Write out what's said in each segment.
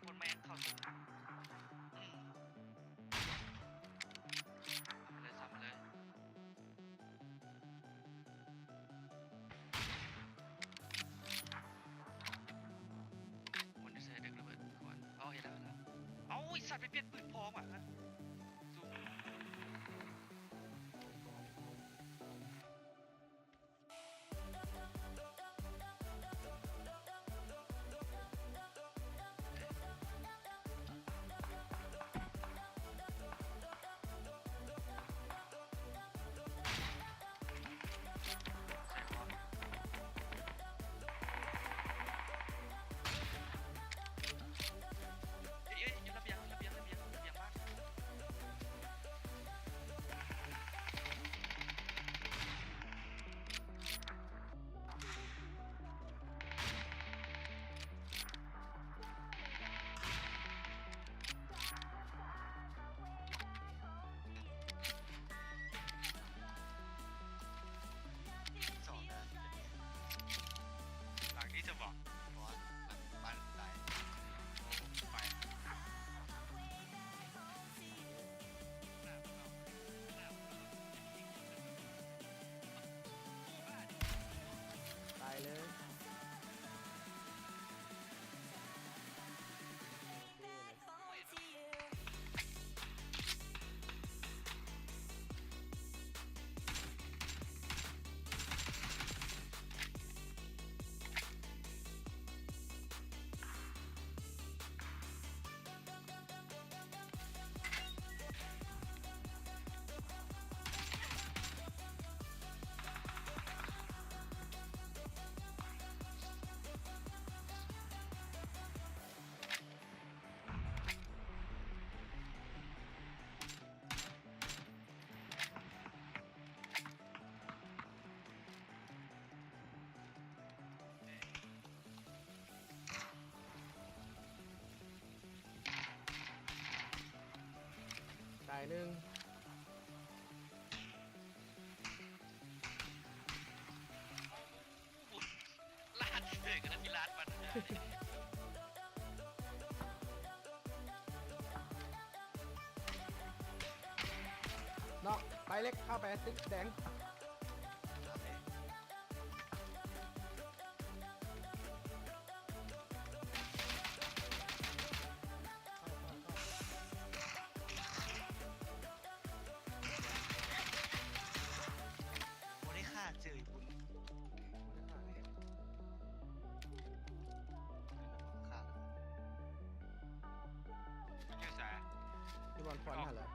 ຄົນແມ່ງເຂົ້າ ອືມ ເອົາໄປເລີຍ ຊ້ຳໄປເລີຍ. ມັນຢູ່ໃສ ດຶກລະເບີດກ່ອນ. ອໍ ເຫັນແລ້ວ ເຫັນແລ້ວ. ເອົ້າ ໄອ້ສັດ ໄປປ່ຽນປືນພ້ອມຫວາ. ເອີຍ ຢູ່ລະບຽງ ລະບຽງ ລະບຽງ ລະບຽງບ້ານ. ສອງເດີ ຫຼັງນີ້ຈະບອກ ເພາະວ່າຫຼັງບ້ານຕາຍ ໂອ້ ໄປ. ຕາຍເລີຍ. ຕາຍໜຶ່ງ. ລາດເລີຍ ກະລະພິລາດມັນ ນອກ ໄປເລັກ ເຂົ້າໄປຕຶກແດງ. ບໍ່ໄດ້ຂ້າເຈີຍພຸ້ນ ບໍ່ໄດ້ຂ້າເລີຍ ຂ້າ ຢູ່ໃສ? ຢູ່ບ່ອນຄວັນຫັ້ນແຫຼະ.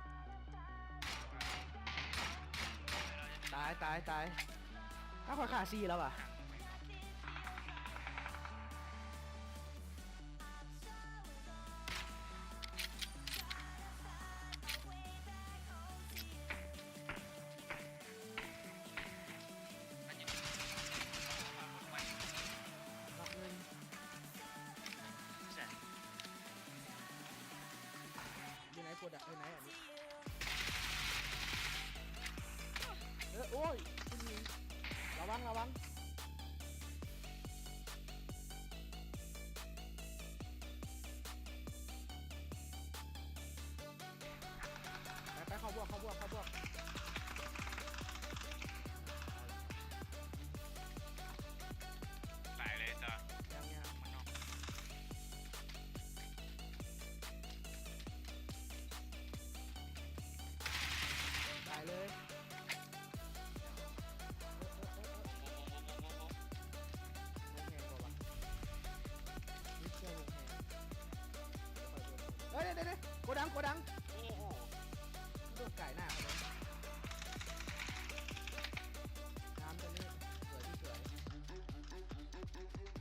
ຕາຍ ຕາຍ ຕາຍ. ອ້າວ ຂ້ອຍຂ້າສີ່ແລ້ວຫວາ. ນອກໜຶ່ງ. ຢູ່ໃສ? ຢູ່ໃນໂກດັງ ຢູ່ໃນອັນນີ້. ເອີ ໂອ້ຍ ລະວັງ ລະວັງ. ໄປ ໄປ ເຂົ້າບວກ ເຂົ້າບວກ ເຂົ້າບວກ. ຕາຍເລີຍຕົວະ. ຍັງ ຍັງ ມັນນອກ. ຕາຍເລີຍ. ເຮີ້ຍ ເດີໆໆ ໂກດັງ ໂກດັງ. ໂອ້ໂຫ ໂດດກາຍໜ້າເຂົາເລີຍ. ງາມຕົວນີ້ ສວຍ ສວຍ.